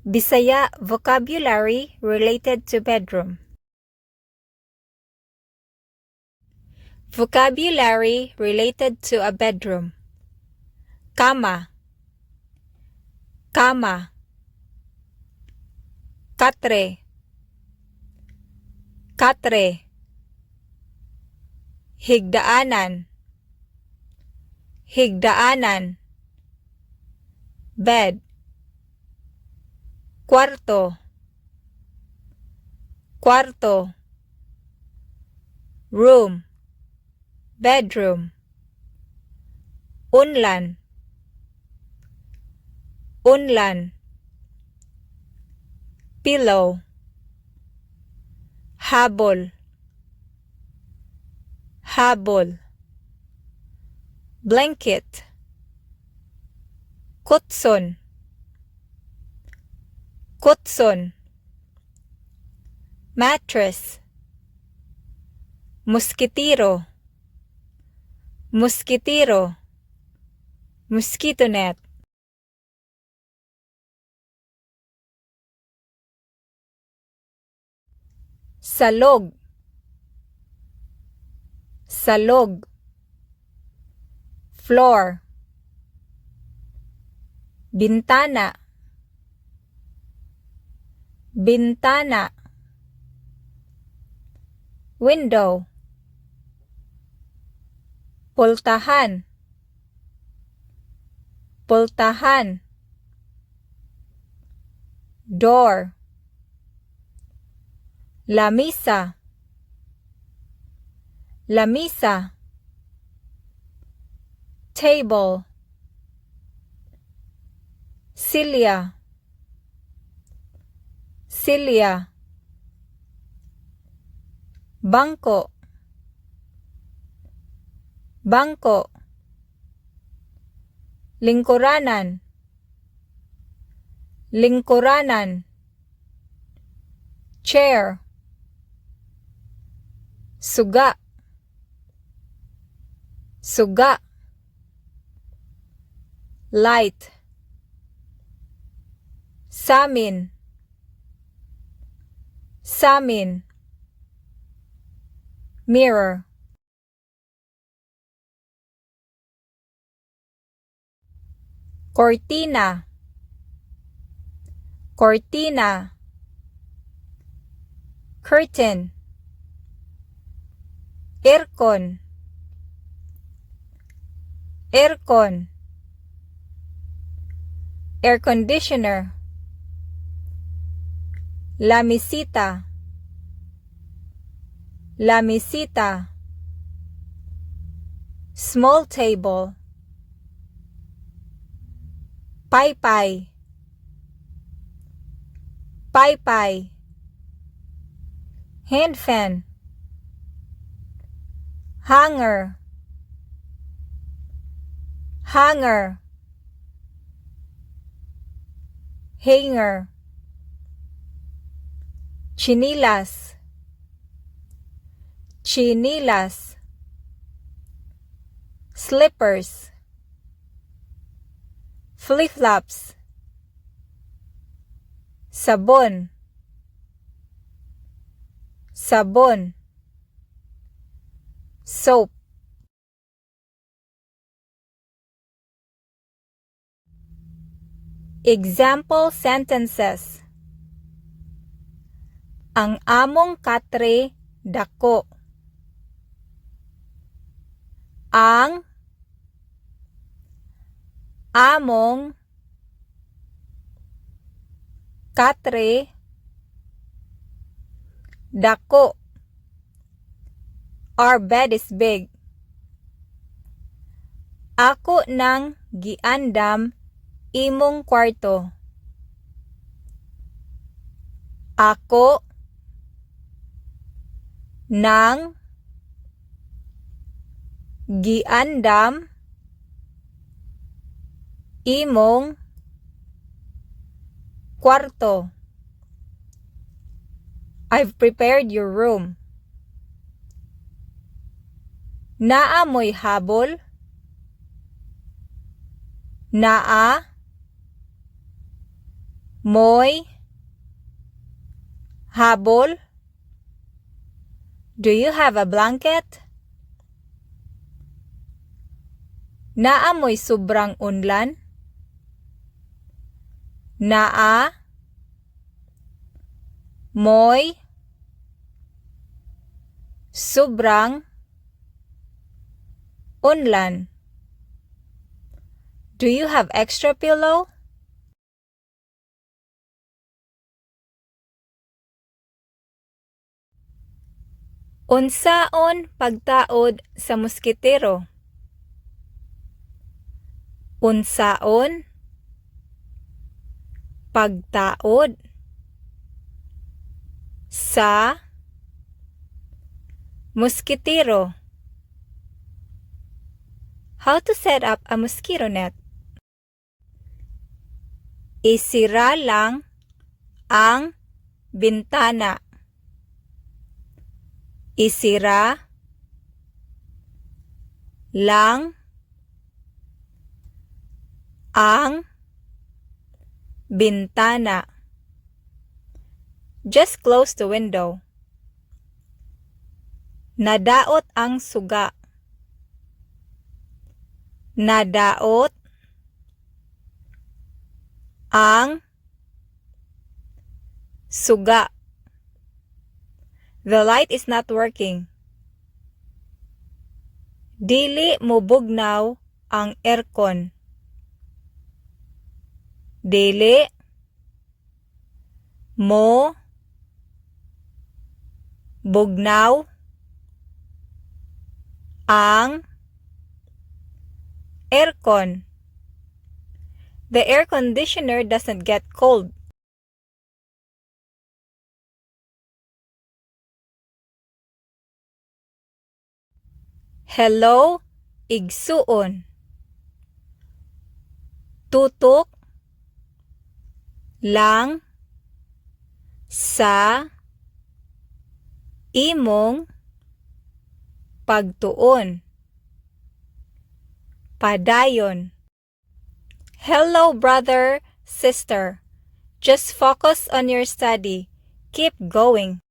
Bisaya vocabulary related to bedroom. Vocabulary related to a bedroom. Kama, kama. Katre, katre. Higdaanan, higdaanan. Bed. Kwarto, kwarto. Room, bedroom. Unlan, unlan. Pillow. Habol, habol. Blanket. Kutson, kutson. Mattress. Moskitero, moskitero, mosquito net. Salog, salog. Floor. Bintana, bintana. Window. Pultahan, pultahan. Door. Lamisa, lamisa. Table. Silya, silya. Bangko, bangko. Lingkuranan, lingkuranan. Chair. Suga, suga. Light. Samin, samin. Mirror. Kortina, kortina. Curtain. Aircon, aircon. Air conditioner. Lamisita, lamisita. Small table. Paypay, paypay. Hand fan. Hanger, hanger. Hanger. Tsinelas, tsinelas. Slippers. Flip-flops. Sabon, sabon. Soap. Example sentences. Ang among katre dako. Ang among katre dako. Our bed is big. Ako nang giandam imong kwarto. Ako nang giandam imong kwarto. I've prepared your room. Naa mo'y habol? Naa Moy habol? Do you have a blanket? Naa moy sobrang unlan? Naa moy sobrang unlan? Do you have extra pillow? Unsaon pagtaod sa moskitero? Unsaon pagtaod sa moskitero? How to set up a mosquito net? Isira lang ang bintana. Isira lang ang bintana. Just close the window. Nadaot ang suga. Nadaot ang suga. The light is not working. Dili mobugnaw ang aircon. Dili mo bugnaw ang aircon. The air conditioner doesn't get cold. Hello, igsuon. Tutok lang sa imong pagtuon. Padayon. Hello, brother, sister. Just focus on your study. Keep going.